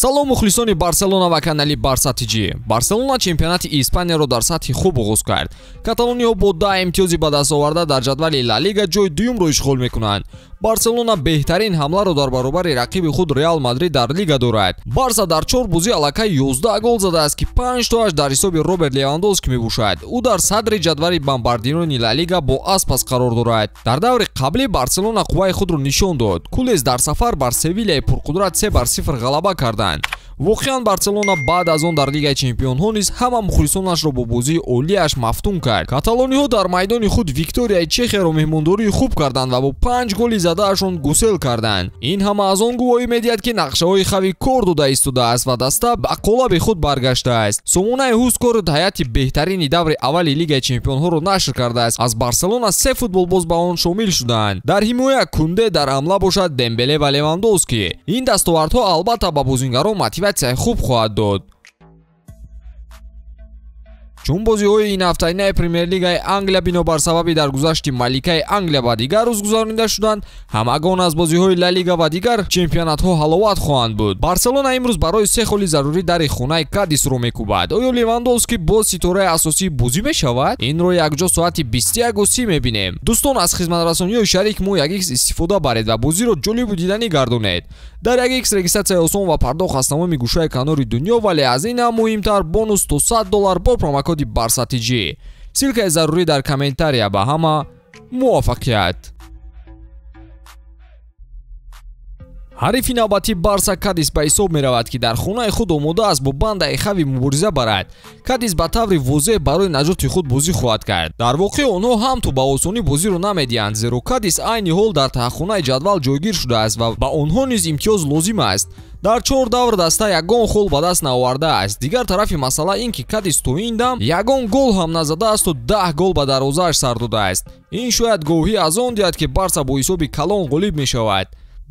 Салом мухлисони Барселона ва канали Барса ТЖ. Барселона чемпионати Испанияро дар сатҳи хуб оғоз кард. Каталониҳо бо 10 имтиёзи ба даст оварда дар ҷадвали Ла Лига ҷои дуюмро ишғол мекунанд. Барселона беҳтарин ҳамларо дар баробари рақиби худ Реал Мадрид дар лига дорад. Барса дар 4 бозӣ аллакай 11 гол задааст, ки 5 тоаш дар ҳисоби Роберт Левандовски мебошад. Ӯ дар садри ҷадвали бомбардирони Ла Лига бо Аспас қарор дорад. Дар даври қаблӣ Барселона қувваи худро нишон дод. Кулес дар сафар бар Севилияи пурқудрат 3-0 ғалаба карданд. Воқеан Барселона баъд аз он дар Лигаи чемпионҳо низ ҳама мухлисонашро бо бозии олияш мафтун кард. Каталониҳо дар майдони худ Викторияи Чехияро меҳмондории хуб карданд ва бо 5 голи задаашон гусел карданд. Ин ҳама аз он гувоҳӣ медиҳад, ки нақшаҳои Хави кор дода истодааст ва даста ба қолаби худ баргаштааст. Сомонаи WhoScored ҳайати беҳтарини даври аввали Лигаи чемпионҳоро нашр кардааст. Аз Барселона 3 футболбоз ба он шомил шудаанд. Дар ҳимоя Кунде, дар ҳамла бошад Дембеле ва Левандовски. Ин дастовардҳо албатта ба бозингарон мотиватсияи хуб хоҳад дод. Чун бозиҳои ин ҳафтаинаи Премер-лигаи Англия бинобар сабаби даргузашти маликаи Англия ба дигар рӯз гузаронида шуданд, ҳамагон аз бозиҳои Ла Лига ва дигар чемпионатҳо ҳаловат хоҳанд буд. Барселона имрӯз барои 3 холи зарурӣ дари хонаи Кадисро мекӯбад. Оё Левандовски боз ситораи асосии бозӣ мешавад? Инро якҷо соати 21:30 мебинем. Дӯстон, аз хизматрасониҳои шарик мо 1x истифода баред ва бозиро ҷолибу диданӣ гардонед. Дар 1x регистратсияи осон ва пардохт аз тамоми гӯшаи канори дунё, вале аз ин ҳам муҳимтар бонус то $100 бо промокоди Барса ТЖ. Ссылкаи зарурӣ дар комментария. Ба ҳама муваффақият. Ҳарифи навбатии Барса Кадис ба ҳисоб меравад, ки дар хонаи худ омода аст бо бандаи Хави мубориза барад. Кадис ба таври возеҳ барои наҷоти худ бозӣ хоҳад кард. Дар воқеъ онҳо ҳам то ба осонӣ бозиро намедиҳанд, зеро Кадис айни ҳол дар таҳхонаи ҷадвал ҷойгир шудааст ва ба онҳо низ имтиёз лозим аст. Дар 4 давр даста ягон хол ба даст наовардааст. Дигар тарафи масъала ин ки Кадис то ин дам ягон гол ҳам назадаасту 10 гол ба дарвозааш сар додааст. Ин шояд гувоҳӣ аз он диҳад, ки Барса бо ҳисоби калон ғолиб мешавад.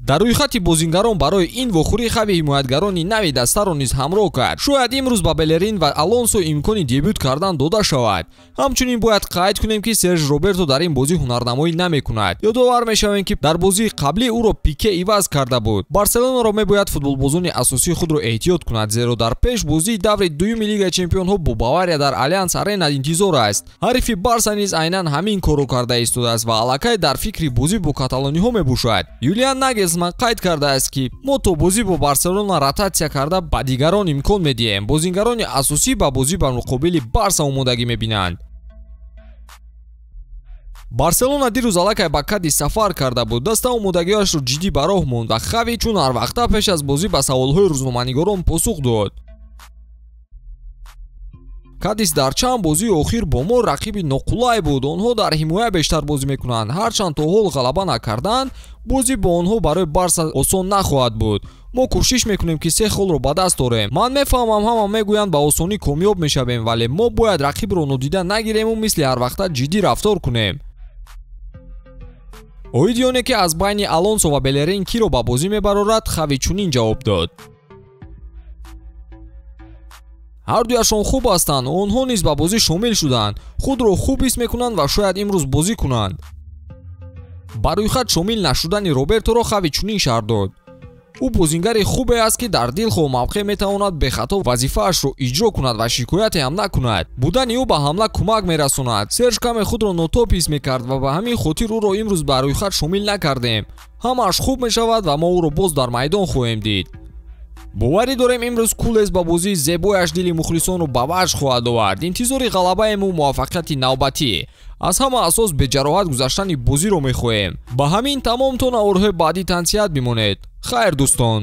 Дар рӯйхати бозингарон барои ин вохӯрӣ Хави ҳимоятгарони нави дастаро низ ҳамроҳ кард. Шояд имрӯз ба Белерин ва Алонсо имкони дебют кардан дода шавад. Ҳамчунин бояд қайд кунем, ки Серж Роберто дар ин бозӣ ҳунарнамоӣ намекунад. Ёдовар мешавем, ки дар бозии қаблӣ ӯро Пике иваз карда буд. Барселонаро мебояд футболбозони асосии худро эҳтиёт кунад, зеро дар пеш бозии даври дуюми Лигаи чемпионҳо бо Бавария дар Алианс Арена интизор аст. Ҳарифи Барса низ айнан ҳамин корро карда истодааст ва аллакай дар фикри бозӣ бо каталониҳо мебошад. Юлиан Нагелсман қайд кардааст, ки мо то бозӣ бо Барселона ротатсия карда ба дигарон имкон медиҳем. Бозингарони асосӣ ба бозӣ ба муқобили Барса омодагӣ мебинанд. Барселона дирӯз аллакай ба Кадис сафар карда буд. Даста омодагиашро ҷиддӣ ба роҳ монд ва Хави чун ҳар вақта пеш аз бозӣ ба саволҳои рӯзноманигорон посух дод. Кадис дар чанд бозии охир бо мо рақиби ноқулай буд. Онҳо дар ҳимоя бештар бозӣ мекунанд. Ҳарчанд то ҳол ғалаба накарданд, бозӣ бо онҳо барои Барса осон нахоҳад буд. Мо кӯшиш мекунем, ки 3 холро ба даст орем. Ман мефаҳмам, ҳама мегӯянд ба осонӣ комёб мешавем, вале мо бояд рақибро нодида нагирему мисли ҳар вақта ҷиддӣ рафтор кунем. Оиди оне ки аз байни Алонсо ва Белерин киро ба бозӣ мебарорад, Хави чунин ҷавоб дод: ҳар дуяшон хуб ҳастанд, онҳо низ ба бозӣ шомил шуданд, худро хуб ҳис мекунанд ва шояд имрӯз бозӣ кунанд. Ба рӯйхат шомил нашудани Роберторо Хави чунин шарҳ дод: ӯ бозингари хубе аст, ки дар дилхоҳ мавқеъ метавонад бехато вазифаашро иҷро кунад ва шикояте ҳам накунад. Будани ӯ ба ҳамла кӯмак мерасонад. Серж каме худро нотоб ҳис мекард ва ба ҳамин хотир ӯро имрӯз ба рӯйхат шомил накардем. Ҳамааш хуб мешавад ва мо ӯро боз дар майдон хоҳем дид. Боварӣ дорем имрӯз Кулес ба бозии зебояш дили мухлисонро ба ваҷд хоҳад овард. Интизори ғалабаему муваффақияти навбатӣ. Аз ҳама асос беҷароҳат гузаштани бозиро мехоҳем. Ба ҳамин тамом то наворҳои баъдӣ тансиҳат бимонед. Хайр, дӯстон.